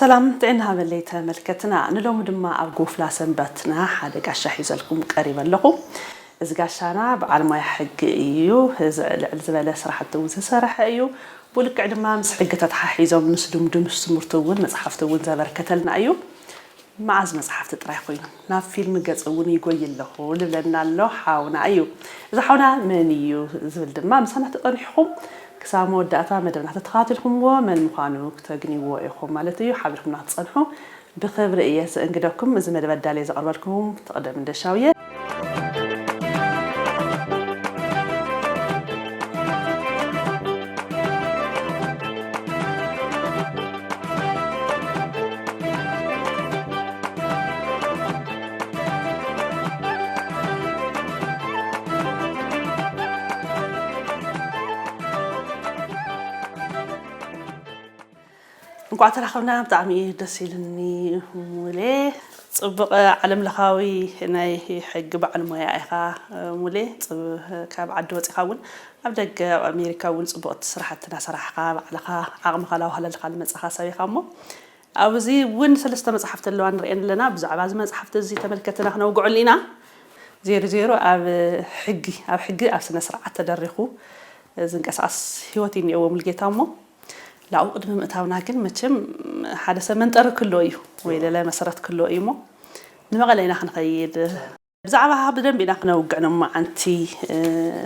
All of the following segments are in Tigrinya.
ሰላም ጥዕና ሃበለይ ተመልከትና፣ ንሎሚ ድማ ኣብ ጎፍላ ሰንበትና ሓደ ጋሻ ሒዘልኩም ቀሪበ ኣለኹ። እዚ ጋሻና በዓል ሞያ ሕጊ እዩ። እዚ ልዕል ዝበለ ስራሕቲ እውን ዝሰረሐ እዩ። ብልክዕ ድማ ምስ ሕጊ ተተሓሒዞም ምስ ልምዱ ምስ ትምህርቱ እውን መፅሓፍቲ እውን ዘበርከተልና እዩ። መዓዝ መፅሓፍቲ ጥራይ ኮይኑ ናብ ፊልም ገፅ እውን ይጎይ ኣለኹ ልብለና ኣሎ ሓውና እዩ። እዚ ሓውና መን እዩ ዝብል ድማ ምሳና ተፀኒሕኹም ክሳብ መወዳእታ መደብና ተተኻቲልኩምዎ መን ምዃኑ ክተግንይዎ ኢኹም ማለት እዩ። ሓቢርኩምና ክትፀንሑ ብኽብሪ እየ ዘእንግደኩም። እዚ መደብ ኣዳልየ ዘቕርበልኩም ትቕደም እንደሻው እየ። እንኳዕ ተራኸብና፣ ብጣዕሚ እዩ ደስ ኢሉኒ ሙሌ። ጽቡቕ ዓለም ለኻዊ ናይ ሕጊ በዓል ሞያ ኢኻ ሙሌ። ጽብ-፣ ካብ ዓዲ ወጺኻ እውን ኣብ ደገ ኣብ ኣሜሪካ እውን ጽቡቕቲ ስራሕቲ እናሰራሕኻ ባዕልኻ ዓቕምኻ ላዋህለልካ ዝመጻኻ ሰብ ኢኻ እሞ ኣብዚ እውን ሰለስተ መጽሓፍቲ ኣለዋ ንርእየን ኣለና። ብዛዕባ እዚ መጽሓፍቲ እዚ ተመልከትና ክነውግዐሉ ኢና። ዜሮ ዜሮ ኣብ ሕጊ፣ ኣብ ሕጊ ኣብ ስነ ስርዓት ተደሪኹ ዝንቀሳቐስ ህይወት እዩ እኒኦዎ ሙሉጌታ እሞ ላብኡ ቅድሚ ምእታውና ግን መቸም ሓደ ሰብ መንጠሪ ክሎ እዩ ወይ ለለ መሰረት ክሎ እዩ እሞ ንመቐለ ኢና ክንኸይድ። ብዛዕባ ብደንብ ኢና ክነውግዕ ሎማዓንቲ።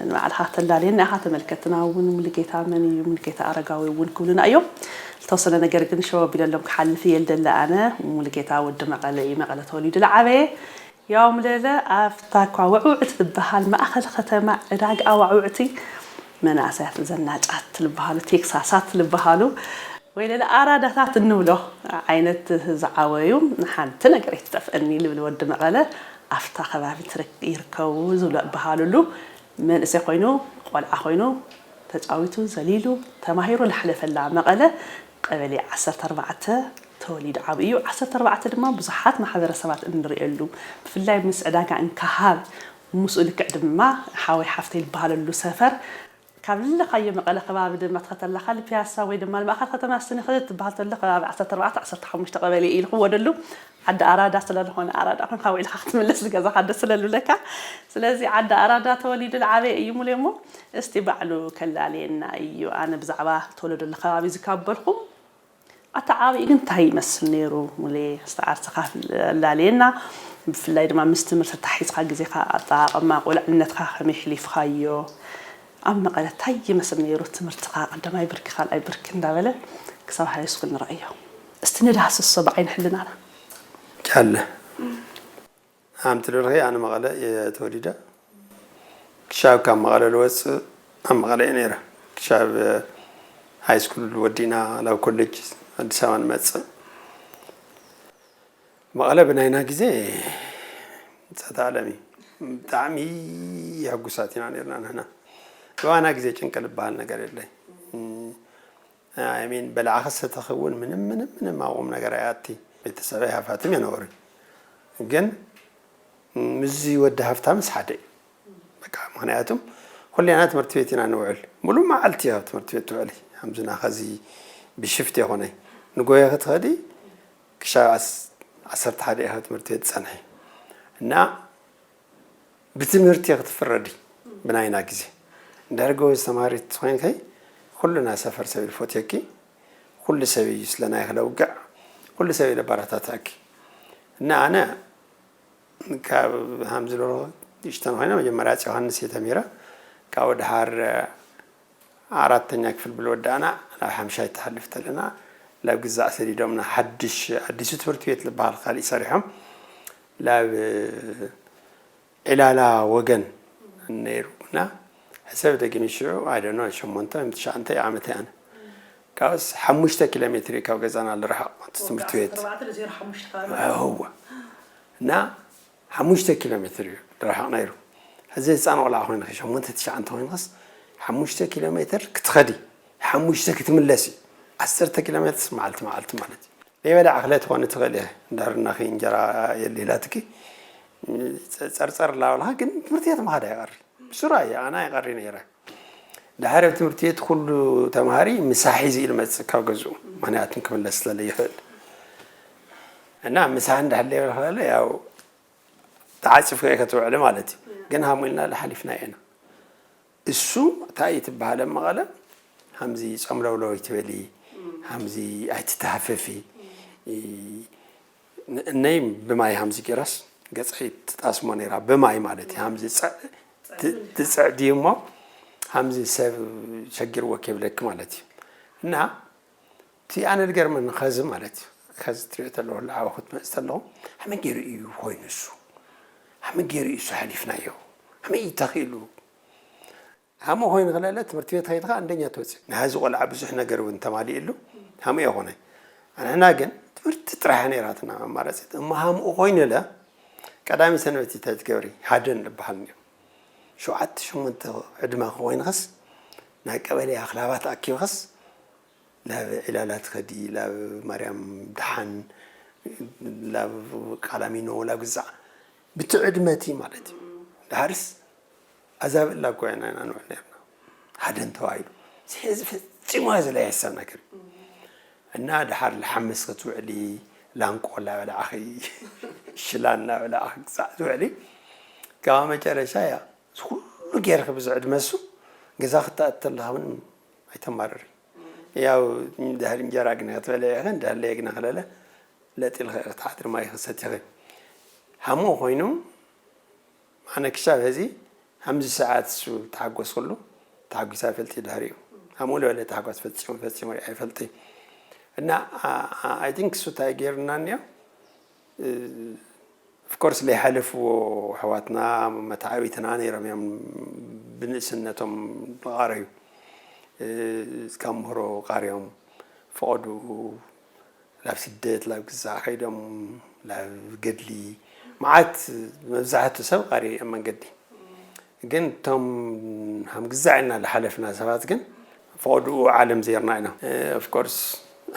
ንባዕልኻ ተላልየና ኢኻ፣ ተመልከትና እውን ሙሉጌታ መን እዩ ሙሉጌታ ኣረጋዊ እውን ክብሉና እዮም። ዝተወሰነ ነገር ግን ሸው ኣቢለሎም ክሓልፍ እየ ልደሊ ኣነ። ሙሉጌታ ወዲ መቐለ እዩ፣ መቐለ ተወሊዱ ዝዓበየ። ያው ምለለ ኣብታ እኳ ዋዕውዕቲ ትበሃል ማእኸል ከተማ ዕዳጋ ዋዕውዕቲ መናእሰያት ዘናጫት ልበሃሉ ቴክሳሳት ልበሃሉ ወይ ለለ ኣራዳታት እንብሎ ዓይነት ዝዓበዩ ሓንቲ ነገር ኣይትጠፍአኒ ልብል ወዲ መቐለ ኣብታ ከባቢ ትርክ-፣ ይርከቡ ዝብሎ እበሃሉሉ መንእሰይ ኮይኑ ቆልዓ ኮይኑ ተጫዊቱ ዘሊሉ ተማሂሩ ላሕለፈላ መቐለ ቀበሌ ዓሰርተ ኣርባዕተ ተወሊዱ ዓብዩ። ዓሰርተ ኣርባዕተ ድማ ብዙሓት ማሕበረሰባት እንርእየሉ፣ ብፍላይ ምስ ዕዳጋ እንካሃብ፣ ምስኡ ልክዕ ድማ ሓወይ ሓፍተይ ዝበሃለሉ ሰፈር፣ ካብ ልለኻዮ መቐለ ከባቢ ድማ ትኸተላ፣ ካልእ ፒያሳ ወይ ድማ ማእኸል ከተማ ስኒ ኸደ ትበሃል ተሎ፣ ከባቢ ዓሰርተ ኣርባዕተ ዓሰርተ ሓሙሽተ ቀበሌ ኢሉ ክወደሉ፣ ዓዲ ኣራዳ ስለ ዝኾነ፣ ኣራዳ ኮንካ ውዒልካ ክትምለስ ንገዛኻ ደስ ስለ ዝብለካ። ስለዚ ዓዲ ኣራዳ ተወሊዱ ዝዓበየ እዩ ሙሌ እሞ፣ እስቲ ባዕሉ ከላልየና እዩ። ኣነ ብዛዕባ ተወለደሉ ከባቢ እዚ ካብ በልኩም፣ ኣተዓባብያኡ ግን እንታይ ይመስል ነይሩ? ሙሌ፣ እስቲ ዓርስኻ ኣላልየና። ብፍላይ ድማ ምስ ትምህርቲ ኣተሓሒዝካ ግዜኻ፣ ኣጠቓቕማ ቁልዕነትካ ከመይ ኣሕሊፍካዮ? ኣብ መቐለ እንታይ ይመስል ነይሩ ትምህርትኻ? ቀዳማይ ብርኪ፣ ካልኣይ ብርኪ እንዳበለ ክሳብ ሃይ ስኩል ንረኣዮ። እስቲ ንዳህስሶ ብዓይኒ ሕልናና። ቻለ። ኣምቲ ደርኸ ኣነ መቐለ እየ ተወሊደ። ክሻብ ካብ መቐለ ልወፅእ ኣብ መቐለ እየ ነይረ። ክሻብ ሃይ ስኩል ወዲና ናብ ኮሌጅ ኣዲስ ኣበባ ንመፅእ። መቐለ ብናይና ግዜ ጸታለም እዩ። ብጣዕሚ የሕጉሳት ኢና ነርና ንሕና። ብባና ግዜ ጭንቂ ልበሃል ነገር የለይ። I mean፣ በላዕኻ ሰተኺ እውን ምንም፣ ምንም፣ ምንም ኣብ ቁም ነገር ኣይኣቲ። ቤተሰበይ ሃፋትም የነበሩ። ግን ምስዚ ወዲ ሃፍታምስ ሓደ እዩ። በቃ፣ ምኽንያቱም ኩሌና ትምህርቲ ቤት ኢና ንውዕል። ሙሉእ መዓልቲ ኣብ ትምህርቲ ቤት ትውዕሊ። ከምዚ ናኸዚ ብሽፍት የኾነይ። ንጎየ ክትኸዲ ክሻብ ዓስ-፣ ዓሰርተ ሓደ ኢኻ ትምህርቲ ቤት ትጸንሒ። እና ብትምህርቲ ክትፍረዲ ብናይና ግዜ። እንድሕር ጎበዝ ተማሃሪት ኮይንከይ፣ ኩልና ሰፈር ሰብ ይፈትየኪ፣ ኩሉ ሰብ እዩ ስለ ናይኺ ለውግዕ፣ ኩሉ ሰብ እዩ ለባራታታኪ። እና ኣነ ካብ ሃምዚ ዶሮ ንእሽተን ኮይነ መጀመርያ ኣፄ ዮሃንስ እየ ተሚረ። ካብኡ ድሓር ኣራተኛ ክፍል ብልወዳእና ናብ ሓምሻይ ትሓልፍ ተለና ናብ ግዛዕ ሰዲዶምና ሓድሽ ኣዲሱ ትምህርቲ ቤት ዝበሃል ካሊእ ሰሪሖም ናብ ዒላላ ወገን ነይሩ እና ሕሰብ ደጊም ሽዑ ኣይደኖ ሸሞንተ ወይ ትሽዓተ ዓመት ኣነ ካብስ ሓሙሽተ ኪሎ ሜትር እዩ ካብ ገዛና ዝረሓቕ እቲ ትምህርቲ ቤት። እዋ እና ሓሙሽተ ኪሎ ሜትር እዩ ዝረሓቕ ነይሩ። ሕዚ ህፃን ቆልዓ ኮይንኺ ሸሞንተ ትሽዓተ ኮይንኽስ ሓሙሽተ ኪሎ ሜትር ክትኸዲ ሓሙሽተ ክትምለሲ ዓሰርተ ኪሎ ሜትርስ መዓልቲ መዓልቲ ማለት እዩ። ዘይበላዕ ክለ ትኾኒ ትኽእል እየ እንድሕር እናኺ እንጀራ የለ ኢላትኪ ጸርጸር እናበልኻ ግን ትምህርቲ ቤት ምኻድ ኣይቐሪ ብስሩ ኣየ ኣነ ኣይቐሪ ነይረ። ድሓር ኣብ ትምህርቲ ቤት ኩሉ ተምሃሪ ምሳሕ ሒዙ እዩ ዝመፅእ ካብ ገዝኡ ምኽንያቱም ክምለስ ስለ ዘይኽእል። እና ምሳሕ እንዳሕለየ ከለ ያው ተዓፂፍካ ኢኻ ትውዕል ማለት እዩ። ግን ሃምኡ ኢልና ሓሊፍና ኢና። እሱ እንታይ እዩ ትበሃል ኣብ መቐለ፣ ሃምዚ ጸምለውለው ኣይትበሊ፣ ሃምዚ ኣይትተሃፈፊ። እ፣ ን-፣ እነይ ብማይ ሃምዚ ገይራስ ገጸይ ትጣስሞ ነይራ፣ ብማይ ማለት እዩ። ሃምዚ ጸ-፣ ት-፣ ትጸዕዲ እሞ ሃምዚ ሰብ ሸጊርዎ ከይብለኪ ማለት እዩ። እና እቲ ኣነ ዝገርመኒ ኸዚ ማለት እዩ፣ ኸዚ ትሪኦ ተለኹ፣ ንዓኹ ክትመጽእ ተለኹ፣ ከመይ ገይሩ እዩ ኮይኑ እሱ? ከመይ ገይሩ እዩ እሱ ሓሊፍናዮ? ከመይ እዩ ተኽኢሉ? ሃምኡ ኮይኑ ክለለ ትምህርቲ ቤት ከይድካ ኣንደኛ ትወፅእ። ንሃዚ ቆልዓ ብዙሕ ነገር እውን ተማሊእሉ ሃምኡ የኾነ። ኣንሕና ግን ትምህርቲ ጥራሕ ነይራትና ኣማራፂት። እሞ ሃምኡ ኮይኑለ ቀዳሚ ሰንበት እንታይ ትገብሪ? ሃደን ንበሃል ነይሩ። ሸውዓተ ሸሞንተ ዕድመ ኮይንኸስ ናብ ቀበሌ ኣኽላባት ኣኪብኸስ ናብ ዒላላት ኸዲ፣ ናብ ማርያም ደሓን፣ ናብ ቃላሚኖ፣ ናብ ግዛዕ ብቲ ዕድመቲ ማለት እዩ። ድሓርስ ኣዛብእ ላጓ ኢና ኢና ንውዕል ነርና። ሃደን ተባሂሉ። እዚ ፈጺሙ ኣዩ ዝለያየሳ ነገር እዩ። እና ድሓር ለሓምስ ክትውዕሊ፣ ላንቆ እናበላዕኺ፣ ሽላ እናበላዕኺ ክሳዕ ትውዕሊ፣ ካብ መጨረሻ እያ። እዚ ኩሉ ጌርኺ ብዚ ዕድመ እሱ ገዛ ክትኣቲ ተለኻ እውን ኣይተማርሪ። ያው ድሕሪ እንጀራ ግና ክትበልዒ ኢኺ፣ እንድሕር ለየ ግና ክለለ ለጥ ኢልኺ ኢኺ ትሓድሪ፣ ማይ ክትሰቲ ኢኺ። ሃምኡ ኮይኑ ኣነ ክሻብ ሕዚ ሃምዚ ሰዓት እሱ ተሓጎስኩሉ ተሓጒሰ ኣይፈልጥ ድሕሪኡ። ሃምኡ ዝበለ ተሓጓስ ፈጺሙ ፈጺሙ ሪኣ ኣይፈልጥ። እና፣ አ-፣ አ-፣ I think እሱ እንታይ ገይሩና እኒኦ፣ እ፣ of course ለይሓለፍዎ ኣሕዋትና መተዓቢትና ነይሮም እዮም። ብንእስነቶም ዝቓረዩ፣ እ፣ ካብ ምህሮ ቃርዮም ፈቐድኡ ላብ ስደት ላብ ግዛዕ ከይዶም ላብ ገድሊ መዓት መብዛሕቱ ሰብ ቃርዮ እዮም መንገዲ። ግን እቶም ሃም ግዛዕ ኢልና ዝሓለፍና ሰባት ግን ፈቐድኡ ዓለም ዜርና ኢና። እ፣ of course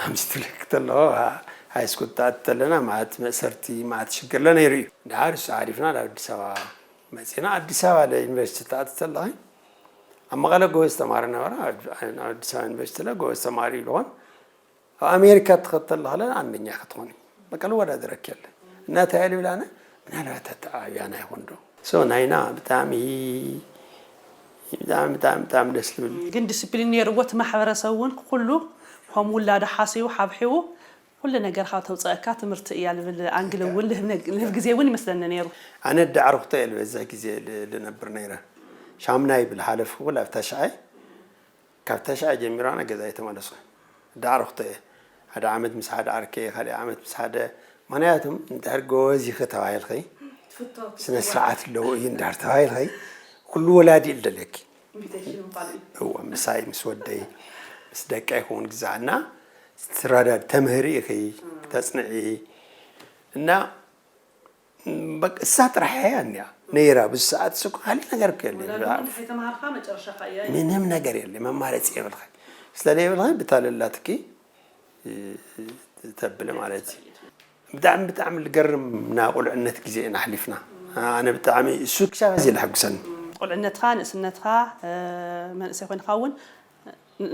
ሃምዚ ትብለኪ ተለኹ፣ ሃ-፣ ሃይ ስኩል ትኣቲ ተለና መዓት መእሰርቲ መዓት ሽግርለ ነይሩ እዩ። ድሓር እሱ ሓሊፍና ናብ ኣዲስ ኣበባ መጺና። ኣዲስ ኣበባ ለዩኒቨርሲቲ ትኣቲ ተለኺ ኣብ መቐለ ጎበዝ ተማሪ ነበረ። ኣብ፣ ኣብ ኣዲስ ኣበባ ዩኒቨርሲቲ ለ ጎበዝ ተማሪ ይልኾን ኣብ ኣሜሪካ ትኸተል ለኸለ ኣንደኛ ክትኾኒ በቃ ልወዳደረክ የለ። እና እንታይ እየ ልብል ኣነ ምናልባት ኣተዓብያና ይኾን ዶ? ሶ ናይና ብጣዕሚ፣ ብጣዕሚ፣ ብጣዕሚ፣ ብጣዕሚ ደስ ልብል። ግን ዲስፕሊን ነይርዎ፣ እቲ ማሕበረሰብ እውን ኩሉ ከም ውላዱ ሓሲቡ ሓብሒቡ ኩሉ ነገር ካብ ተውፀአካ ትምህርቲ እያ ልብል ኣንግል እውን ልህብ ነግ-፣ ልህብ ግዜ እውን ይመስለኒ ነይሩ። ኣነ ዳዕርኩቶ እየ ልበዝሕ ግዜ ል-፣ ልነብር ነይረ። ሻምናይ ብልሓለፍኩ ላብ ታሽዓይ፣ ካብ ታሽዓይ ጀሚሩ ኣነ ገዛ ኣይተመለስኩ። ዳዕርኩቶ እየ። ሓደ ዓመት ምስ ሓደ ዓርከይ፣ ካልእ ዓመት ምስ ሓደ። ምኽንያቱም እንድሕር ጎበዝ ኢኺ ተባሂልኺ፣ ትፍቶ፣ ስነ ስርዓት ኣለዎ እዩ እንድሕር ተባሂልኺ፣ ኩሉ ወላዲ እዩ ዝደልየኪ። ኢንቪቴሽን ምዃን እዩ። እወ፣ ምሳይ፣ ምስ ወደይ፣ ምስ ደቀይ ክውን ግዛዕና ትረዳድ-፣ ተምህሪ ኢኺ፣ ተጽንዒ። እና በቃ እሳ ጥራሕ እያ እኒኣ ነይራ። ብዚ ሰዓት እሱ እኮ ካሊእ ነገር እኮ የለን። ወላ እውን ከይተማሃርካ መጨረሻኻ እያ። ምንም ነገር የለ፣ መማረፂ የብልኻ። ስለዘይብልኻ ብታ ለላትኪ፣ እ፣ ተብል ማለት እዩ። ብጣዕሚ፣ ብጣዕሚ ልገርም ናይ ቁልዕነት ግዜ ኢና ኣሕሊፍና። ኣነ ብጣዕሚ እሱ ክሻብ ሕዚ ለሐጉሰኒ። ቁልዕነትኻ፣ ንእስነትካ፣ እ፣ መንእሰይ ኮይንካ እውን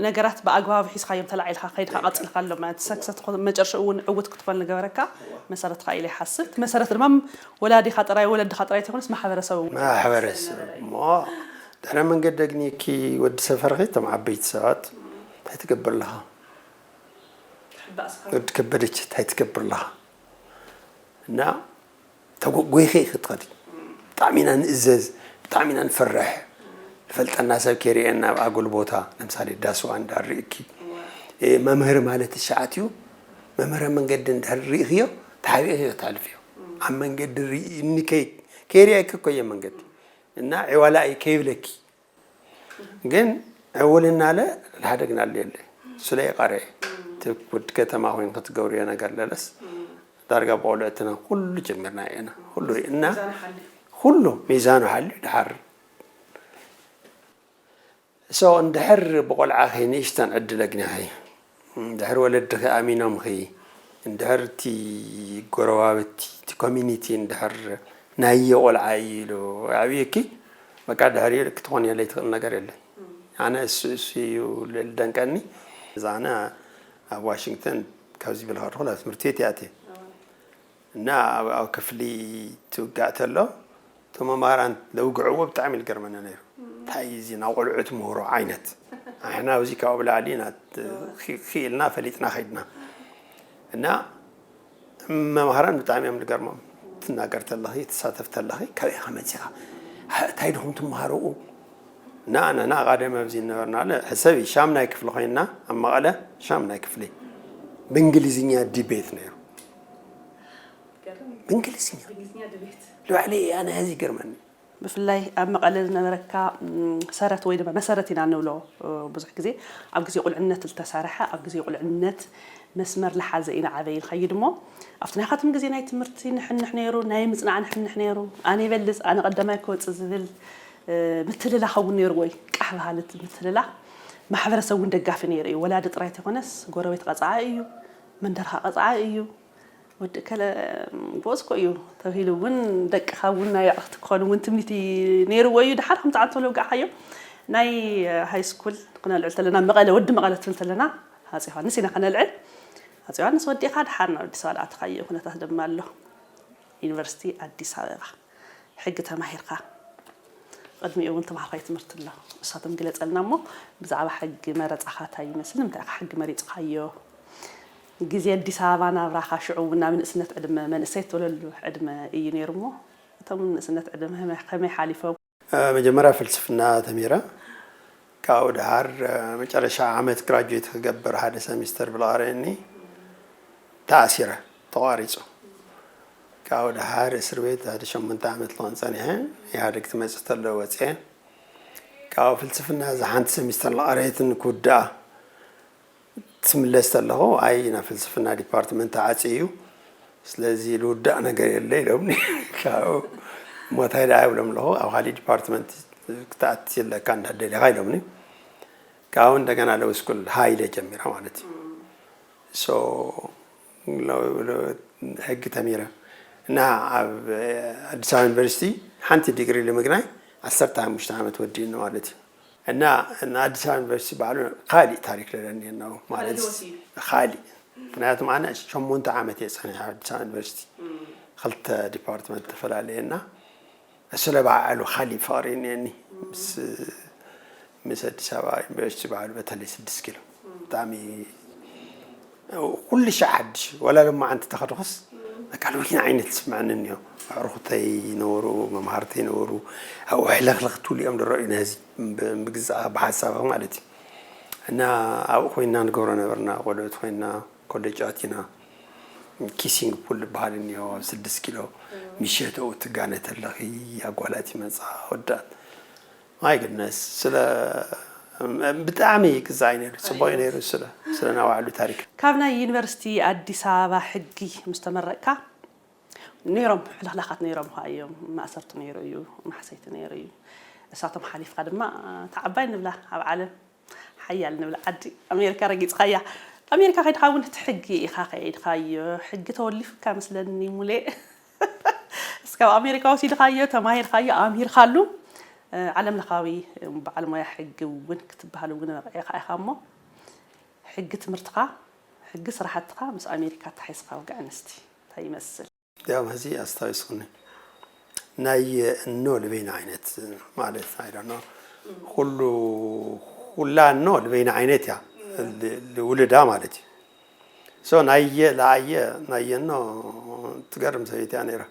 ነገራት ብኣግባብ ሒዝካዮም ተላዒልካ ከይድካ ቀፂልካ ኣሎ ማለት ሰክሰስ ትኾን፣ መጨረሻ እውን ዕውት ክትኾን ዝገበረካ መሰረትካ ኢለ ይሓስብ። እቲ መሰረት ድማ ወላዲኻ ጥራይ፣ ወለድኻ ጥራይ ተይኮነስ ማሕበረሰብ እውን። ማሕበረሰብ እሞ ድሕረ መንገዲ ኣግኒኪ ወዲ ሰፈርኺ እቶም ዓበይቲ ሰባት እንታይ ትገብር ኣለኻ? ትሕባእ ስኻ። ወዲ ከበደች እንታይ ትገብር ኣለኻ? እና ተጎ-፣ ጎይኺ ኢኺ ትኸዲ። ብጣዕሚ ኢና ንእዘዝ፣ ብጣዕሚ ኢና ንፈርሕ። ዝፈልጠና ሰብ ከይርእየና ኣብ ኣጉል ቦታ፣ ለምሳሌ ዳስዋ እንዳርኢኪ። እወ። እ፣ መምህር ማለት ሸዓት እዩ። መምህረ መንገዲ እንድሕር ርኢኽዮ፣ ተሓቢእኺ እዮ ተሕልፍዮ። ኣብ መንገዲ ርኢኒ ከይ-፣ ከይርእየኪ እኮ እየ መንገዲ። እና ዒዋላ እዩ ከይብለኪ። ግን ዕውልናለ ለሓደግናሉ የለ። ስለ ይቐረ እቲ ወዲ ከተማ ኮይንኪ ትገብርዮ ነገር ለለስ ዳርጋ ብቆልዕትና ኩሉ ጀሚርና ኢና። ኩሉ እና ሚዛኑ ሓልዩ። ኩሉ ሚዛኑ ሓልዩ ድሓር። ሶ እንድሕር ብቆልዓኺ ንእሽተን ዕድል ኣግኒኺ፣ እንድሕር ወለድኺ ኣሚኖምኺ፣ እንድሕር እቲ ጎረባብቲ፣ እቲ ኮሚኒቲ እንድሕር ናየ ቆልዓ እዩ ኢሉ ኣዕብየኪ፣ በቃ ድሕሪኡ ክትኾንዮ ለይትኽእል ነገር የለን። ኣነ እሱ፣ እሱ እዩ ልደንቀኒ። እዛ ኣነ ኣብ ዋሽንግተን ካብዚ በለ ከለኹ ናብ ትምህርቲ ቤት እየ ኣትየ። እና ኣብ ኣብ ክፍሊ ትውጋእ ተሎ እቶም መማህራን ዘውግዕዎ ብጣዕሚ ዝገርመና ነይሩ። እንታይ እዩ እዚ ናብ ቆልዑ ትምህሮ ዓይነት? ኣሕና ኣብዚ ካብኡ ብላዕሊ ኢና ት- ኪ- ክኢልና ፈሊጥና ከይድና። እና መማህራን ብጣዕሚ እዮም ዝገርሞም። ትናገር ተለኺ ትሳተፍ ተለኺ ካበይ ኢኻ መፂኻ? እንታይ ድኹም ትመሃርኡ? ንኣና ንኣቓደም ኣብዚ ነበርና ኣለ ሕሰቢ ሻምናይ ክፍሊ ኮይንና ኣብ መቐለ ሻምናይ ክፍሊ ብእንግሊዝኛ ዲቤት ነይሩ። ብእንግሊዝኛ ልባዕለይ ኣነ ሕዚ ይገርመኒ። ብፍላይ ኣብ መቐለ ዝነበረካ ሰረት ወይ ድማ መሰረት ኢና ንብሎ። ብዙሕ ግዜ ኣብ ግዜ ቁልዕነት ዝተሰርሐ ኣብ ግዜ ቁልዕነት መስመር ዝሓዘ ኢና ዓበይ ኢልካዩ ድሞ ኣብቲ ናይካትም ግዜ ናይ ትምህርቲ ንሕንሕ ነይሩ፣ ናይ ምፅናዕ ንሕንሕ ነይሩ። ኣነ ይበልፅ ኣነ ቀዳማይ ክወፅእ ዝብል ምትልላኽ እውን ነይሩ ወይ ቃሕ በሃሊ ምትልላኽ። ማሕበረሰብ እውን ደጋፊ ነይሩ እዩ። ወላዲ ጥራይ ተይኮነስ ጎረቤት ቀፅዓ እዩ፣ መንደርካ ቀፅዓ እዩ። ወዲ ከለ ጎበዝ እኮ እዩ ተባሂሉ እውን ደቅኻ እውን ናይ ኣዕርኽቲ ክኾኑ እውን ትምኒት ነይርዎ እዩ። ድሓር ከምቲ ዓንቶ ለውጋዕካዮ ናይ ሃይ ስኩል ክነልዕል ተለና መቐለ ወዲ መቐለ ትብል ተለና ሃፂ ዮሃንስ ኢና ክነልዕል። ሃፂ ዮሃንስ ወዲእኻ ድሓር ናብ ኣዲስ ኣበባ ኣተኻዮ ኩነታት ድማ ኣሎ። ዩኒቨርሲቲ ኣዲስ ኣበባ ሕጊ ተማሂርካ ቅድሚኡ እውን ተምሃርካይ ትምህርቲ ኣሎ። እሳቶም ግለፀልና እሞ ብዛዕባ ሕጊ መረፃኻ እንታይ ይመስል? ንምንታይ ኢኻ ሕጊ መሪፅካዮ? ግዜ ኣዲስ ኣበባ ናብራኻ ሽዑ እውን ናብ ንእስነት ዕድመ መንእሰይ ትብለሉ ዕድመ እዩ ነይሩ እሞ እቶም ንእስነት ዕድመ ከመይ- ከመይ ሓሊፎም? መጀመርያ ፍልስፍና ተሚረ ካብኡ ድሓር መጨረሻ ዓመት ግራጁዌት ክገብር ሓደ ሰሚስተር ብልቐረኒ ተኣሲረ ተቋሪፁ። ካብኡ ድሓር እስር ቤት ሓደ ሸሞንተ ዓመት ልኾን ፀኒሐ። ኢህኣደግ ትመፅእ ተሎ ወፅአ። ካብኡ ፍልስፍና እዛ ሓንቲ ሰሚስተር ልቐረየትን ክውድኣ ትምለስ ተለኹ ኣይ ናብ ፍልስፍና ዲፓርትመንት ተዓፂ እዩ። ስለዚ ልውዳእ ነገር የለ ኢሎምኒ። ካብኡ ሞታይ ደኣ ይብሎም ኣለኹ ኣብ ካሊእ ዲፓርትመንት ክትኣቲ ኣለካ እንዳደለኻ ኢሎምኒ። ካብኡ እንደገና ለው ስኩል ሃይለ ጀሚረ ማለት እዩ። ሕጊ ተሚረ እና ኣብ ኣዲስ ኣበባ ዩኒቨርሲቲ ሓንቲ ዲግሪ ንምግናይ ዓሰርተ ሓሙሽተ ዓመት ወዲእኒ ማለት እዩ። እና ኣዲስ ኣበባ ዩኒቨርሲቲ ባዕሉ ካሊእ ታሪክ ለለኒ ነው ማለት ካሊእ ምክንያቱም ኣነ ሸሞንተ ዓመት እየ ፀኒሐ ኣዲስ ኣበባ ዩኒቨርሲቲ ክልተ ዲፓርትመንት ተፈላለየ እና ስለ ባዕሉ ካሊእ ፍቕሪ እኒአኒ ምስ ኣዲስ ኣበባ ዩኒቨርሲቲ ባዕሉ በተለይ ስድስት ኪሎ ብጣዕሚ ኩሉ ሻዕ ሓድሽ ወላ ሎማዓንቲ ተኸድኹስ በቃ ልዊን ዓይነት ዝስምዐኒ እኒኦ። ኣዕሩኽተይ ነበሩ፣ መምሃርተይ ነበሩ፣ ኣብኡ ሕልኽልኽ ትብሉ እዮም ዝረኣዩ ነዚ ምግዛእ ብሓሳብ ማለት እዩ። እና ኣብኡ ኮይና ንገብሮ ነበርና ቆልዑት ኮይና ኮሌጅ ኣቲና ኪሲንግ ፑል ዝበሃል እኒኦ ኣብ ስድስት ኪሎ ምሸት ኣብኡ ትጋነ ተለኺ ኣጓላት ይመፃ ወዳት ማይ ግድነስ ስለ ብጣዕሚ ግዛይ ነይሩ ፅቡቅ ነይሩ ስለ ስለ ናባዕሉ ታሪክ ካብ ናይ ዩኒቨርሲቲ ኣዲስ ኣበባ ሕጊ ምስ ተመረቅካ ነይሮም ሕልኽላኻት ነይሮም ኸዓ እዮም ማእሰርቲ ነይሩ እዩ ማሕሰይቲ ነይሩ እዩ እሳቶም ሓሊፍካ ድማ ተዓባይ ንብላ ኣብ ዓለም ሓያል ንብል ዓዲ ኣሜሪካ ረጊፅካያ ኣሜሪካ ከይድካ እውን እቲ ሕጊ ኢኻ ከይድካዮ ሕጊ ተወሊፉካ መስለኒ ሙሌ እስካብ ኣሜሪካ ወሲድካዮ ተማሂርካዮ ኣምሂርካሉ ዓለም ለኻዊ በዓል ሞያ ሕጊ እውን ክትበሃል እውን በቂዕካ ኢኻ እሞ ሕጊ ትምህርትኻ ሕጊ ስራሕትኻ ምስ ኣሜሪካ ኣተሓሒዝካ ወግዒ ኣንስቲ እንታይ ይመስል? ያው ሀዚ አስታውስኩኒ ናይ እኖ ልበይና ዓይነት ማለት I don't know ኩሉ ኩላ እኖ ልበይና ዓይነት እያ ልውልዳ ማለት እዩ። So ናየ ለኣየ ናየ እኖ ትገርም ሰበይቲ እያ ነይራ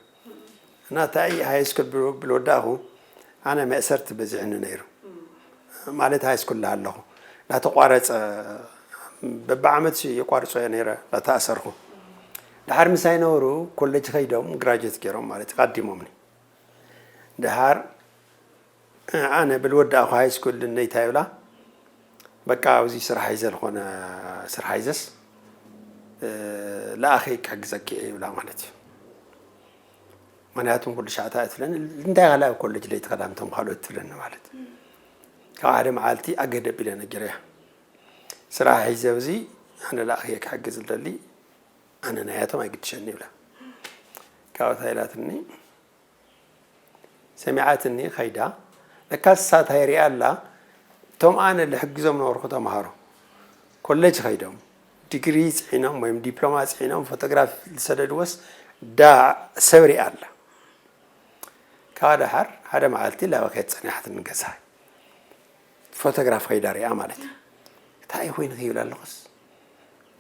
እና እንታይ high school ብልወዳእኹ ኣነ መእሰርቲ በዚሕኒ ነይሩ። ማለት high school ኣለኹ እንዳተቋረፀ በብዓመት የቋርፆ እየ ነይረ እንዳተኣሰርኩ። ድሓር ምሳይ ነበሩ ኮሌጅ ከይዶም ግራጁዌት ገይሮም ማለት እዩ ቀዲሞምኒ። ድሓር ኣነ ብልወዳእኹ high school ነይታ ይብላ በቃ ኣብዚ ስራሕ ሒዘ ዝኾነ ስራሕ ሒዘስ ለኣኸይ ክሕግዘኪ እየ ይብላ ማለት እዩ። ምክንያቱም ኩሉ ሻዕ እንታይ ትብለኒ እንታይ ኢኻ ኣብ ኮሌጅ ለይትኸዳ ምቶም ካልኦት ትብለኒ ማለት ካብ ሓደ መዓልቲ ኣገደ ቢለ ነጊረያ ስራሕ ሒዘ ኣብዚ ኣነ ላእኽየ ክሕግዝ ዝደሊ ኣነ ናያቶም ኣይግድሸኒ ይብላ ካብታ ኢላትኒ ሰሚዓትኒ ኸይዳ ለካስ ሳታይ ሪኣ ኣላ እቶም ኣነ ልሕግዞም ነበርኩ ተምሃሮ ኮሌጅ ኸይዶም ዲግሪ ፅዒኖም ወይም ዲፕሎማ ፅዒኖም ፎቶግራፍ ዝሰደድዎስ ዳ ሰብ ሪኣ ኣላ። ካብ ደሓር ሓደ መዓልቲ ላበ ከየት ጸኒሓት ንገዛ ፎቶግራፍ ከይዳ ሪኣ ማለት እዩ። እንታይ ኮይኑ ይብል ኣለኹስ፣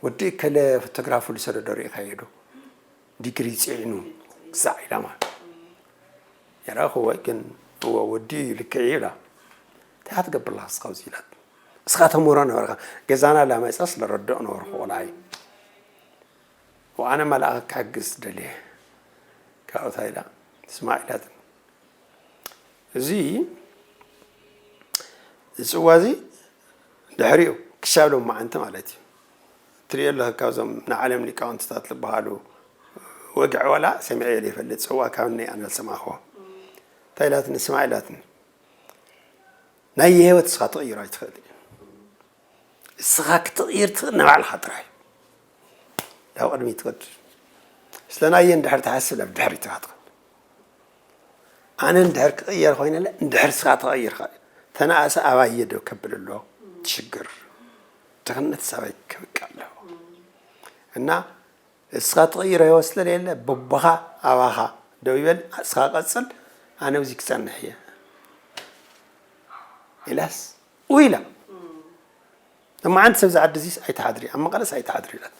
ወዲ እከለ ፎቶግራፉ ዝሰደዶ ሪኢኻዮ ዶ? ዲግሪ ጽዒኑ ክሳዕ ኢላ ማለት። የረእኽዎ ግን፣ እወ ወዲ እዩ ልክዕ እዩ ኢላ። እንታይ ክትገብር ኣለኻ እስኻ ኣብዚ ኢላት። እስኻ ተምህሮ ነበርካ። ገዛና ላመጻ ስለ ረድኦ ነበርኩ ቆልዓይ። ወኣነ መልኣኽ ክሕግዝ ደልየ። ካብኡ እንታይ ኢላ? ስማዕ ኢላትኒ። እዚ ዝጽዋ እዚ ድሕሪኡ ክሻብ ሎማዓንቲ ማለት እዩ። ትርእዮ ኣለኻ ካብዞም ንዓለም ሊቃውንትታት ዝበሃሉ ወግዒ ዋላ ሰሚዐ ዘይፈልጥ ጽዋ ካብ እነይ ኣነ ዝሰማዕኽዎ። እንታይ ኢላትኒ? ስማዕ ኢላትኒ። ናይ ህይወት እስኻ ትቕይሮ ኣይትኽእል እዩ። እስኻ ክትቕይር ትኽእል ንባዕልኻ ጥራይ። ናብ ቅድሚት ትኸድ። ስለ ናየ እንድሕር ትሓስብ ናብ ድሕሪት ኢኻ ትኸድ። ኣነ እንድሕር ክቕየር ኮይነለ እንድሕር እስኻ ተቐይርካ ተነኣሰ ኣባየ ዶ ከብል ኣሎ ትሽግር። ድኽነት ሳባይ ከብቃ ኣለዎ። እና እስኻ ትቕይሮ ህይወት ስለለየለ በቦኻ ኣባኻ ደው ይበል፣ እስኻ ቀጽል፣ ኣነ ኣብዚ ክጸንሕ እየ። ኢላስ ኡ ኢላ። እማዓንቲ ሰብዚ ዓዲ እዚስ ኣይትሓድሪ፣ ኣብ መቐለስ ኣይትሓድሪ ኢላት።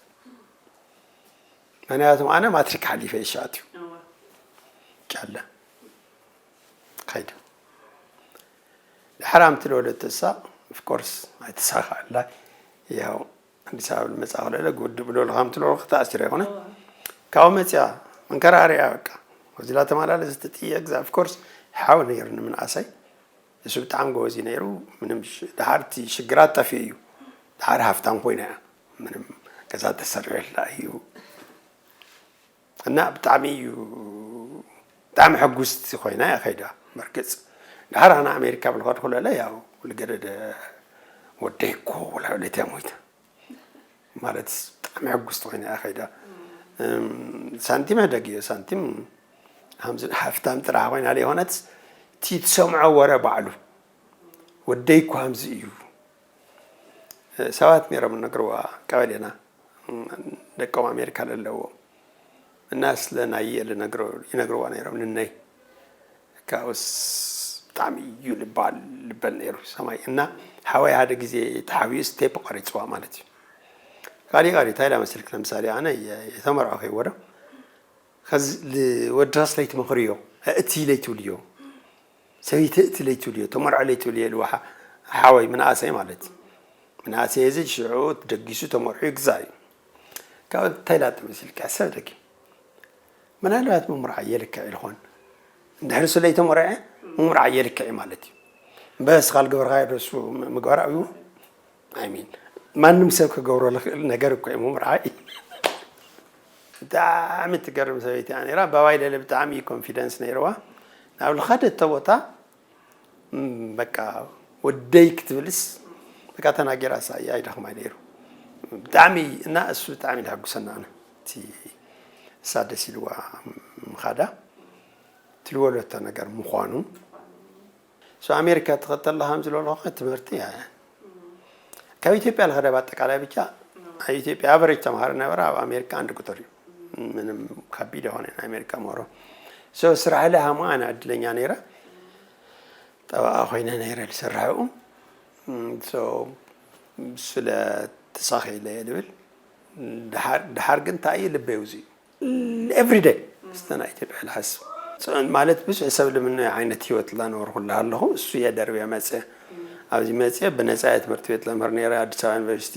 ምክንያቱም ኣነ ማትሪክ ሓሊፈ እየ ሸኣት እዩ። እወ። ጫለ። ከይደ። ድሓር ኣምቲ ለወለቶ እሳ፣ ኦፍኮርስ፣ ኣይተሳኻዕላ። ያው፣ ኣዲስ ኣበባ ልመጻ ክለለ፣ ጉድ ብሎ ልኻምቲ ለወለቶ ተኣሲረ ይኾነ። እወ። ካብኡ መጽያ፣ መንከራርያ በቃ። ወዚላ ተማላለስ ትጥየ ግዛ፣ ኦፍኮርስ፣ ሓው ነይሩ ንምንኣሰይ። እሱ ብጣዕሚ ጎበዝ እዩ ነይሩ። ምንም ሽ-፣ ድሓር እቲ ሽግራት ጠፊኡ እዩ። ድሓር ሃፍታም ኮይና እያ። ምንም ገዛ ተሰሪዕላ እዩ። እና ብጣዕሚ እዩ፣ ብጣዕሚ ሕጉስቲ ኮይና እያ ከይዳ። በርግጽ ድሓር ኣነ ኣሜሪካ ብልኸድኩ ለለ ያው ልገደደ ወደይ እኮ ወላ ወለትያ ሞይታ። ማለት ብጣዕሚ ሕጉስቲ ኮይና እያ ከይዳ። እም፣ ሳንቲም ሕደግ እዩ፣ ሳንቲም ሃምዚ ሃፍታም ጥራሕ ኮይና ለይኮነትስ፣ እቲ ትሰምዖ ወረ ባዕሉ፣ "ወደይ እኮ ሃምዚ እዩ።" ሰባት ነይሮም ነግርዋ፣ ቀበሌና፣ እም፣ ደቆም ኣሜሪካ ለለዎ። እና ስለ ናየ ልነግሮ-፣ ይነግርዋ ነይሮም፣ ንነይ። ካብኡስ ብጣዕሚ እዩ ልባል ልበል ነይሩ ሰማይ። እና ሓወይ ሓደ ግዜ ተሓቢኡ ስቴፕ ቆሪጽዋ ማለት እዩ። ቃሊ ቃሊ እንታይ ኢላ መሰልክ? ለምሳሌ ኣነ የ-፣ የተመርዖ ከይወዶ፣ ከዚ ል-፣ ወድኻስ ለይትመኽርዮ፣ እቲ ለይትብልዮ፣ ሰበይቲ እቲ ለይትብልዮ፣ ተመርዖ ለይትብልዮ ኢልዋ ሓ-፣ ሓወይ ምንኣሰይ ማለት እዩ። ምንኣሰይ እዚ ሽዑ ደጊሱ ተመርዑ ይግዛእ እዩ። ካብ እንታይ ኢላ መሰልክ? ሰብ ደጊ ምናልባት ምምርዓይ የልክዕ ይኾን። እንድሕር እሱ ለይተመርዐ ምምርዓይ የልክዕ እዩ ማለት እዩ። እምበር እስኻ ልገበርካዮ ዶ እሱ ምግባር ኣብዩ? ኣይ ሚን፣ ማንም ሰብ ክገብሮ ልኽእል ነገር እኮ እዩ ምምርዓይ። ብጣዕሚ ትገርም ሰበይቲ እያ ነይራ። ባባይ ለለ ብጣዕሚ እዩ ኮንፊደንስ ነይርዋ። ናብ ልኸደቶ ቦታ እም፣ በቃ ወደይ ክትብልስ በቃ ተናጊራሳ እያ ኣይደኽማይ ነይሩ። ብጣዕሚ እና እሱ ብጣዕሚ ደሐጉሰና ኣነ። እቲ እሳ ደስ ኢልዋ ምኻዳ ትልወለቶ ነገር ምዃኑ። እሱ ኣሜሪካ ትኸተላ ከም ዝለለኹ ትምህርቲ እያ። ካብ ኢትዮጵያ ልኸደ በኣጠቃላይ ብቻ ኣብ ኢትዮጵያ ኣቨሬጅ ተምሃሪ ነበረ፣ ኣብ ኣሜሪካ ኣንድ ቁጥር እዩ። ምንም ከቢድ የኾነ ናይ ኣሜሪካ ምህሮ። ሶ ስራሕ ኢለ ሃሞ ኣነ ዕድለኛ ነይረ። ጠበቓ ኮይነ ነይረ ዝሰርሕ ኣብኡ። እም፣ ሶ፣ ስለ ተሳኺለ እየ ልብል። ድሓር፣ ድሓር ግን እንታይ እዩ ልበይ ውፅኡ። ኤቭሪ ደይ፣ እስተ ናይ ኢትዮጵያ ልሓስብ። ሶ፣ ማለት ብዙሕ ሰብ ልምነ ዓይነት ህይወት ላነበርኩ ኣለኹ። እሱ እየ ደርብየ መፅየ። ኣብዚ መፅየ ብነፃ እየ ትምህርቲ ቤት ለምህር ነይረ፣ ኣዲስ ኣበባ ዩኒቨርሲቲ።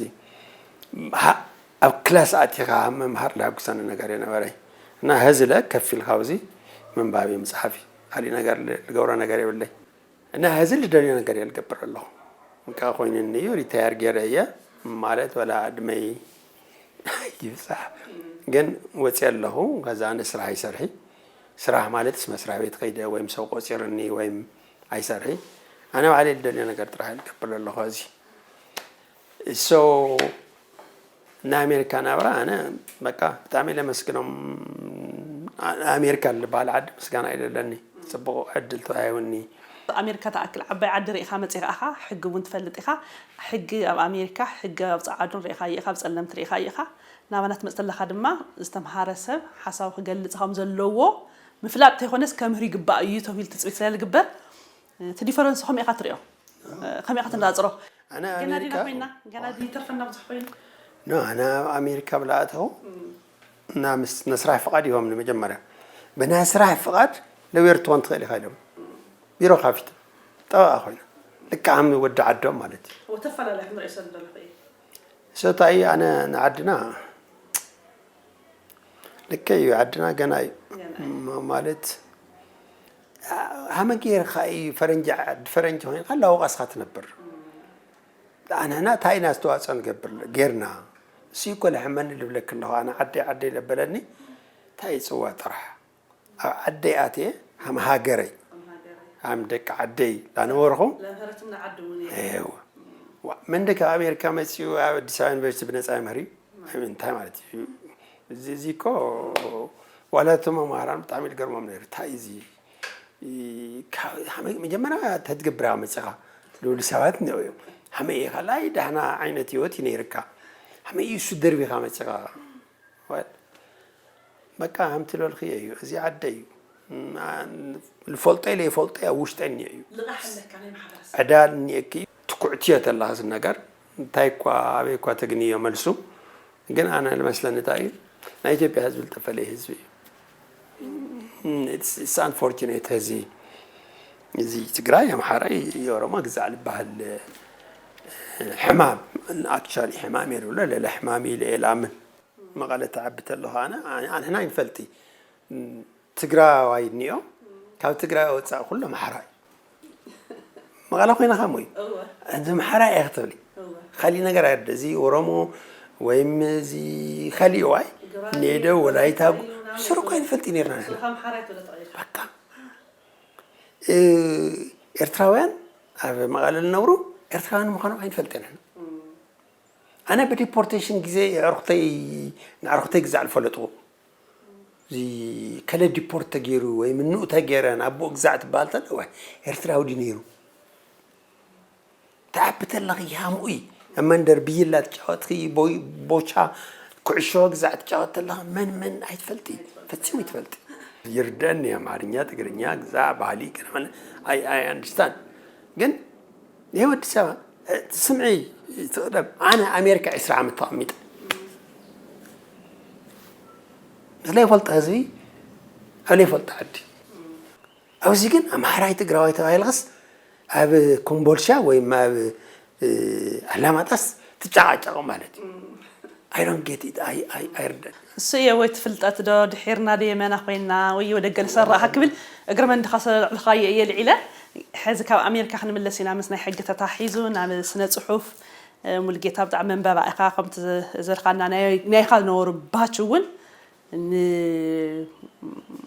ሃ-፣ ኣብ ክላስ ኣቲኻ ምምሃር ልሕጉሰኒ ነገር የነበረይ። እና ሀዚ ለ ከፍ ኢልካ ኣብዚ ምንባብ እዩ፣ ምፅሓፍ እዩ። ካሊእ ነገር ል-፣ ልገብሮ ነገር የብለይ። እና ሀዚ ልደልዮ ነገር እየ ልገብር ኣለኹ። እንካ ኮይኑኒ እዩ፣ ሪታየር ገይረ እየ ማለት፣ ወላ ዕድመይ ይብፃሕ። ግን ወፅየ ኣለኹ፣ ከዛ ኣነ ስራሕ ይሰርሒ። ስራሕ ማለትስ መስሪያ ቤት ከይደ ወይም ሰብ ቆፂርኒ ወይም ኣይሰርሒ። ኣነ ባዕለይ ልደልዮ ነገር ጥራሕ እየ ልገብር ኣለኹ ሀዚ። ሶ፣ ናይ ኣሜሪካ ናብራ ኣነ በቃ ብጣዕሚ ለመስግኖም። ኣ-፣ ኣሜሪካ ልበሃል ዓዲ ምስጋና እዩ ለለኒ። ጽቡቕ ዕድል ተዋሂቡኒ። ኣሜሪካ ትኣክል ዓባይ ዓዲ ርኢኻ መጺኻ ኢኻ፣ ሕጊ እውን ትፈልጥ ኢኻ። ሕጊ ኣብ ኣሜሪካ፣ ሕጊ ኣብ ጸዓዱን ርኢኻዮ ኢኻ፣ ኣብ ጸለምቲ ርኢኻዮ ኢኻ። ናባና ትመጽእ ተለኻ ድማ ዝተምሃረ ሰብ ሓሳቡ ክገልጽ ከም ዘለዎ ምፍላጥ እንተይኮነስ ከምህር ይግባእ እዩ ተባሂሉ ትጽቢት ስለ ዝግበር፣ እቲ ዲፈረንስ ከመይ ኢኻ ትሪኦ? ከመይ ኢኻ ትነጻጽሮ? ኣነ ገና ዲና ኣሜሪካ ኮይና፣ ገና ይተርፈና ብዙሕ ኮይኑ። ኖ ኣነ ኣብ ኣሜሪካ ብለኣተኹ እና ምስ ናይ ስራሕ ፍቓድ ይሆም ንመጀመርያ ብናይ ስራሕ ፍቓድ ለውየር ትኾን ትኽእል ኢኻ ኢሎም ቢሮ ካፊት ጠበቓ ኮይና ልክዓም ወዲ ዓዶም ማለት እዩ። ወተፈላለይ ክንሪኦ ሰብ ዘለኹ እዩ። ሰታይ ኣነ ንዓድና ልከ እዩ ዓድና ገና እዩ ገና ማ- ማለት ሃመ ጌርካ እዩ ፈረንጂ ዓዲ ፈረንጂ ኮይንካ ላወቃስካ ትነብር ኣንሕና እንታይ ኢና ኣስተዋፅኦ ንገብር ጌርና እሱ እኮ ለሕመኒ ልብለክ ኣለኹ ኣነ ዓደይ ዓደይ ለበለኒ እንታይ ይፅዋ ጥራሕ ኣብ ዓደይ ኣትየ ሃም ሃገረይ ሃም ደቂ ዓደይ ላነበርኹ ለምህረትና ዓዲ እውን እዩ። እወ ዋ- መንደ ካብ ኣሜሪካ መፂኡ ኣብ ኣዲስ ኣበባ ዩኒቨርሲቲ ብነፃ ይምህር እዩ እንታይ ማለት እዩ እዚ እዚ እኮ ዋላ እቶም መምሃራን ብጣዕሚ ዝገርሞም ነይሩ እንታይ እዚ መጀመርያ ተትገብር መፅኻ ዝብሉ ሰባት እኒኦ እዮም ሃመይ ካልኣይ ዳህና ዓይነት ህይወት እዩ ነይርካ ሃመይ እዩ እሱ ደርቢኻ መፅኻ በቃ ከምቲ ልበልክዮ እዩ እዚ ዓደ እዩ ዝፈልጦ ለይፈልጦ ኣብ ውሽጠ እኒኦ እዩ ልቓሕ ኣለካ ናይ ማሕበረሰብ ዕዳ እኒኦኪ እዩ ትኩዕትዮ ተለኻስ ነገር እንታይ እኳ ኣበይ እኳ ተግንዮ መልሱ ግን ኣነ ልመስለኒ እንታይ እዩ ናይ ኢትዮጵያ ህዝቢ ልጠፈለየ ህዝቢ እዩ it's unfortunate እዚ እዚ ትግራይ ኣምሓራይ የኦሮሞ ግዛዕ ልበሃል ሕማም actually ሕማም እየ ዝብሎ ለለ ሕማም ኢለ እየ ልኣምን መቐለ ትዓቢ ተለኹ ኣነ ኣንሕና ይንፈልጢ ትግራዋይ እኒኦ ካብ ትግራይ ወፃእ ኩሉ ኣምሓራ እዩ መቐለ ኮይንኻ ሞ እዩ እዚ ኣምሓራ እየ ክትብሊ ካሊእ ነገር ኣደ እዚ ኦሮሞ ወይም እዚ ካሊእ ዋይ ኔደ ወላይታ ስሩ እኮ ኣይንፈልጥ ነርና ንሕና በቃ ኤርትራውያን ኣብ መቐለ ዝነብሩ ኤርትራውያን ምዃኖም ኣይንፈልጥ ኢና ኣነ ብዲፖርቴሽን ግዜ ኣዕርኩተይ ንኣዕርኩተይ ግዛዕ ዝፈለጥዎ እዚ ከለ ዲፖርት ተገይሩ ወይ ምንኡ ተገይረ ናብኡ ግዛዕ ትበሃል ተለ ወይ ኤርትራዊ ድዩ ነይሩ ትዓቢ ተለኺ ሃምኡ እዩ ኣብ መንደር ብይላ ትጫወትኺ ቦይ- ቦቻ ኩዕሾ ግዛዕ ትጫወት ተለኻ መን መን ኣይትፈልጢ ፈጺሙ ይትፈልጢ ይርደኒ ኣምሓርኛ ትግርኛ ግዛዕ ባህሊ ገለ ኣይ ኣይ ኣንድስታንድ ግን ይህ ወዲ ሰባ ስምዒ ትቕደም ኣነ ኣሜሪካ ዕስራ ዓመት ተቐሚጠ ምስ ለይፈልጦ ህዝቢ ኣብ ለይፈልጦ ዓዲ ኣብዚ ግን ኣምሓራይ ትግራዋይ ተባሂልክስ ኣብ ኮምቦልሻ ወይ ኣብ ኣላማጣስ ትጨቃጨቁ ማለት እዩ I don't get it ኣይርደን እሱ እየ ወይ ትፍልጠት ዶ ድሒርና ዶ የመና ኮይና ወይ ወደገ ንሰራእካ ክብል እግረ መንድኻ ስለልዕልኻዮ እየ ልዒለ ሕዚ ካብ ኣሜሪካ ክንምለስ ኢና ምስ ናይ ሕጊ ተታሒዙ ናብ ስነ ፅሑፍ ሙልጌታ ብጣዕሚ መንበባ ኢኻ ከምቲ ዘልካና ናይካ ዝነበሩ ባች እውን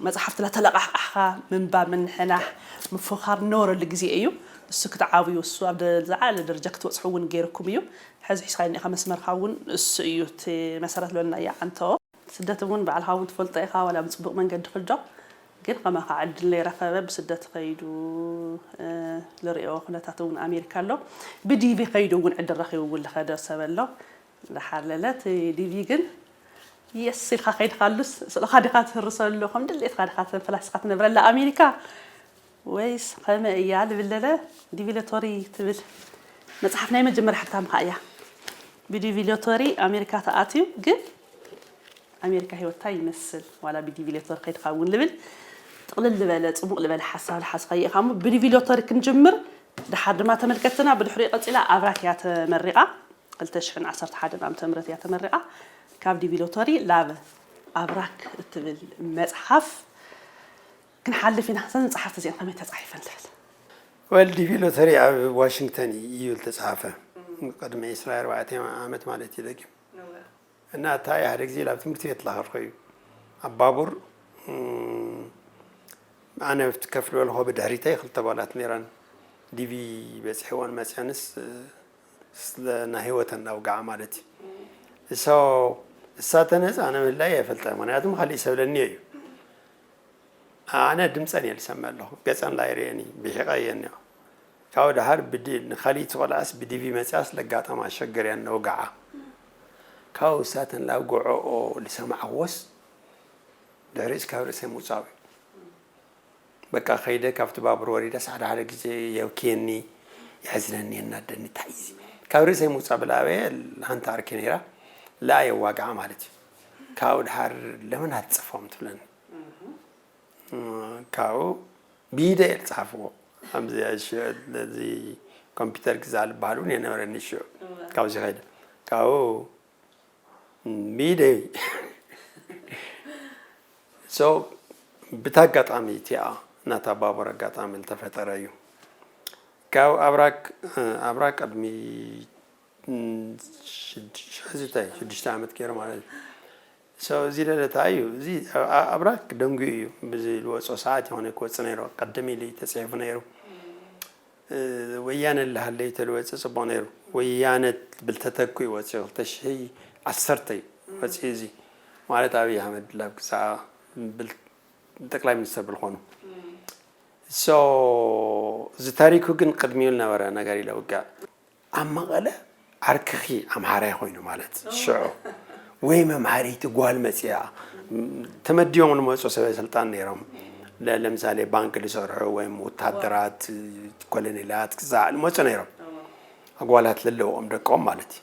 ንመፅሓፍትና ተለቃሕቃሕካ ምንባብ ምንሕናሕ ምፍኻር ንነበረሉ ግዜ እዩ እሱ ክትዓብዩ እሱ ኣብ ዝዓለ ደረጃ ክትበፅሑ እውን ገይርኩም እዩ ሕዚ ሒዝካ እኒኻ መስመርካ እውን እሱ እዩ እቲ መሰረት ዝበልናዮ ዓንቶ ስደት እውን ባዕልኻ እውን ትፈልጦ ኢኻ ዋላ ብፅቡቅ መንገዲ ክልዶ ግን ከማኻ ዕድል ለይረኸበ ብስደት ኸይዱ ልሪኦ ኩነታት እውን ኣሜሪካ ኣሎ ብዲቪ ኸይዱ እውን ዕድል ረኺቡ እውን ልኸደ ሰብ ኣሎ ድሓር ለለ እቲ ዲቪ ግን የስ ኢልካ ከይድካሉስ ስእልኻ ዲኻ ትህርሰሉ ከም ድሌትካ ዲኻ ተንፈላሲኻ ትነብረላ ኣሜሪካ ወይስ ከመይ እያ ልብል ለለ ዲቪ ሎተሪ ትብል መፅሓፍ ናይ መጀመርያ ሕታምካ እያ ብዲቪ ሎተሪ ኣሜሪካ ተኣትዩ ግን ኣሜሪካ ህይወትካ ይመስል ዋላ ብዲቪ ሎተሪ ከይድካ እውን ልብል ጥቕልል ዝበለ ፅሙቕ ዝበለ ሓሳብ ዝሓዝካዮ ኢኻ እሞ ብዲቪ ሎተሪ ክንጅምር ድሓር ድማ ተመልከትና ብድሕሪኡ ቀፂላ ኣብራክ እያ ተመሪቓ ክልተ ሽሕን ዓሰርተ ሓደን ዓመተ ምህረት እያ ተመሪቓ ካብ ዲቪ ሎተሪ ላብ ኣብራክ እትብል መፅሓፍ ክንሓልፍ ኢና እዘን መፅሓፍቲ እዚአን ከመይ ተፃሒፈን ትብል ወል ዲቪ ሎተሪ ኣብ ዋሽንግተን እዩ ዝተፅሓፈ ቅድሚ ዕስራ ኣርባዕተ ዓመት ማለት እዩ ደጊም እና እታ ሓደ ግዜ ናብ ትምህርቲ ቤት ላኸርኮ እዩ ኣብ ባቡር ኣነ ከፍ ዝበልኮ ብድሕሪተይ ክልተ ጓላት ነይረን ዲቪ በፂሕወን መፅአንስ ስለ ናይ ህይወተን ናውግዓ ማለት እዩ እሶ እሳ ተነፃ ኣነ ምህላይ ኣይፈልጠ ምክንያቱም ካሊእ ሰብለኒ እዩ ኣነ ድምፀን እየ ዝሰምዕ ኣለኹ፣ ገፀን ኣይርእየን እዩ፣ ብሒቐ እየን እዮ። ካብኡ ደሓር ብዲ-፣ ንኻልእቲ ቆልዓስ ብዲቪ መፅያስ ለጋጠማ ሸገር እያ ነውግዓ። ካብኡ እሳተን ላብ ጎዕኦ ዝሰማዕዎስ ድሕሪኡስ ካብ ርእሰይ ምውፃው እዩ። በቃ ከይደ ካብቲ ባቡር ወሪደስ ሓደ ሓደ ግዜ የብክየኒ፣ የሕዝነኒ፣ የናደኒ። እንታይ እዩ እዚ? ካብ ርእሰይ ምውፃእ ብላበየ ሓንቲ ዓርኪ ነይራ፣ ለኣ የዋግዓ ማለት እዩ። ካብኡ ደሓር ለምን ኣትፅፎም ትብለኒ። ካብኡ ብኢደ እየ ዝፅሓፍዎ። ኣብዚ ሽዑ እዚ ኮምፒውተር ግዛእ ዝበሃል እውን የነበረኒ ሽዑ። ካብዚ ከይደ ካብኡ ብኢደይ። So ብታ ኣጋጣሚ እቲኣ ናታ ባቡር ኣጋጣሚ ዝተፈጠረ እዩ። ካብ ኣብራክ ኣብራክ ቅድሚ ሽዱሽተ ዓመት ገይሩ ማለት እዩ። So እዚ ደለታ እዩ። እዚ ኣብራክ ደንጉ እዩ። ብዝወፆ ሰዓት ይኾነ ክወፅ ነይሩ። ቀደም ኢሉ ተፅሒፉ ነይሩ። ወያነ ላሃለይ ተልወፀ ፅቡቅ ነይሩ። ወያነ ብል ተተኩ ይወፅኡ ክልተ ሽሕ ዓሰርተ ወፅኡ። እዚ ማለት ኣብይ ኣህመድ ላብ ግዛኣ ብል ጠቅላይ ሚኒስተር ብልኾኑ። So እዚ ታሪኩ ግን ቅድሚኡ ዝነበረ ነገር ኢለ ውጋእ። ኣብ መቐለ ዓርክኺ ኣምሓራይ ኮይኑ ማለት ሽዑ ወይ መምሃሪቲ ጓል መፅያ ተመዲቦም ዝመፁ ሰበ ስልጣን ነይሮም። ለምሳሌ ባንክ ዝሰርሑ ወይም ወታደራት ኮሎኔላት ክዛዕ ዝመፁ ነይሮም። ኣጓላት ለለዎም ደቆም ማለት እዩ።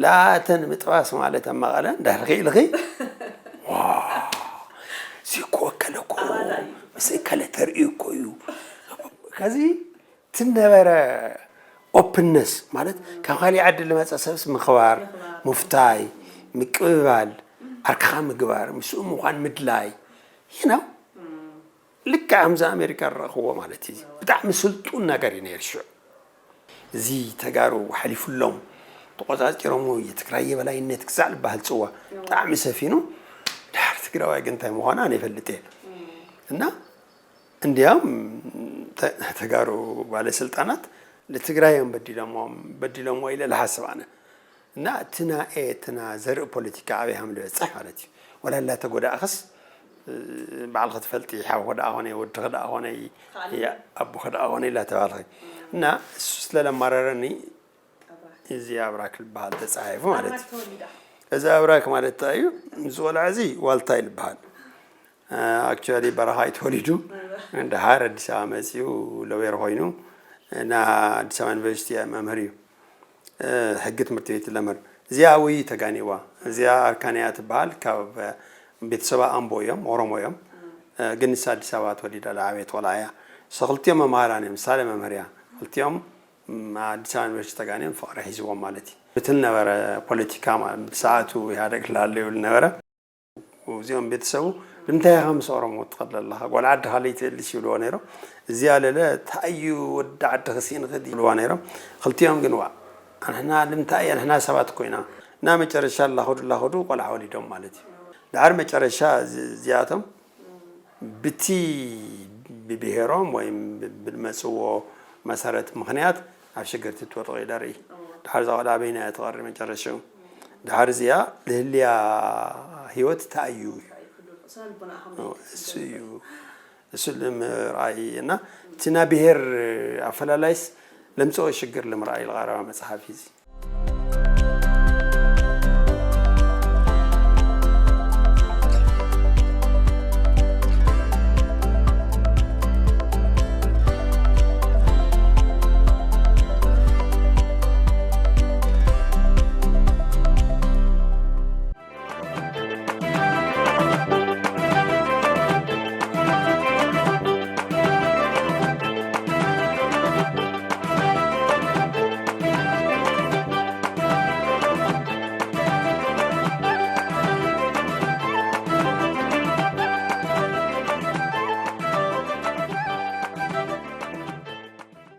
ላተን ምጥባስ ማለት ኣብ መቐለ እንዳርኺ ኢልኺ ዋ ሲኮ ከለኮ ምስ ከለ ተርእዩ እኮ እዩ። ከዚ ትነበረ ኦፕነስ ማለት ካብ ካሊእ ዓዲ ዝመፀ ሰብስ ምኽባር፣ ምፍታይ፣ ምቅብባል፣ ዓርክኻ ምግባር፣ ምስኡ ምዃን ምድላይ ይነው ልክዕ ከምዚ ኣሜሪካ ዝረእኽዎ ማለት እዩ። ብጣዕሚ ስልጡን ነገር እዩ ነይሩ ሽዑ። እዚ ተጋሩ ሓሊፉሎም ተቆፃፂሮሞ የትግራይ የበላይነት ክሳዕ ዝበሃል ፅዋ ብጣዕሚ ሰፊኑ። ድሓር ትግራዋይ ግን እንታይ ምዃኑ ኣነ ይፈልጥ እየ እና እንዲያም ተጋሩ ባለስልጣናት ንትግራይ እዮም በዲሎሞ ኢለ ልሓስብ ኣነ። እና እቲ ናኤ እቲ ና ዘርኢ ፖለቲካ ኣበይ ሃም ዝበፅሕ ማለት እዩ። ወላ ላተጎዳእኽስ ባዕልኺ ትፈልጢ ሓውኺ ደኣ ኾነ ወድኺ ደኣ ኾነ ኣቦኺ ደኣ ኾነ ኢላ ተባልኺ እና እሱ ስለለማረረኒ እዚ ኣብራክ ዝበሃል ተፃሒፉ ማለት እዩ። እዚ ኣብራክ ማለት እንታይ እዩ? እዚ ቆልዓ እዚ ዋልታ እዩ ዝበሃል። ኣክቹዋሊ በረኻ እዩ ተወሊዱ። ድሓር ኣዲስ ኣበባ መፂኡ ሎየር ኮይኑ ና ኣዲስ ኣበባ ዩኒቨርሲቲ መምህር እዩ። ሕጊ ትምህርቲ ቤት ለምህር። እዚኣ ውይ ተጋኒዋ። እዚኣ ኣርካንያ ትበሃል። ካብ ቤተሰባ ኣምቦ እዮም፣ ኦሮሞ እዮም። ግን ንሳ ኣዲስ ኣበባ ተወሊዳ ዝዓበየት ቆልዓ እያ። ክልቲኦም መምሃራን እዮም። ሳለ መምህር እያ። ክልቲኦም ኣዲስ ኣበባ ዩኒቨርሲቲ ተጋንዮም ፍቕሪ ሒዝዎም ማለት እዩ። እቲ ዝነበረ ፖለቲካ ብሰዓቱ ኢህኣደግ ላለ ይብል ነበረ። እዚኦም ቤተሰቡ ንምንታይ ኢኻ ምስ ኦሮሞ ትኸድ ኣለኻ? ጓል ዓድኻ ለይትእልሽ ይብልዎ ነይሮም። እዚኣ ለለ እንታይ እዩ ወዲ ዓድኺ ስኢንኺ ይብልዋ ነይሮም። ክልቲኦም ግን ዋ ኣንሕና ልምታይ ኣንሕና ሰባት እኮ ኢና እና መጨረሻ ላኸዱ ላኸዱ ቆልዓ ወሊዶም ማለት እዩ። ድሓር መጨረሻ እዚኣቶም ብቲ ብብሄሮም ወይም ብዝመፅዎ መሰረት ምኽንያት ኣብ ሽግርቲ ትወድቕ ኢለ ርኢ። ድሓር እዛ ቆልዓ በይና እያ ትቐሪ መጨረሽኡ። ድሓር እዚኣ ልህልያ ህይወት እንታይ እዩ እሱ እዩ እሱ ንምርኣይ እና እቲ ናይ ብሄር ኣፈላላይስ ለምፅኦ ሽግር ልምርኣይ ልቐረባ መፅሓፍ እዩ።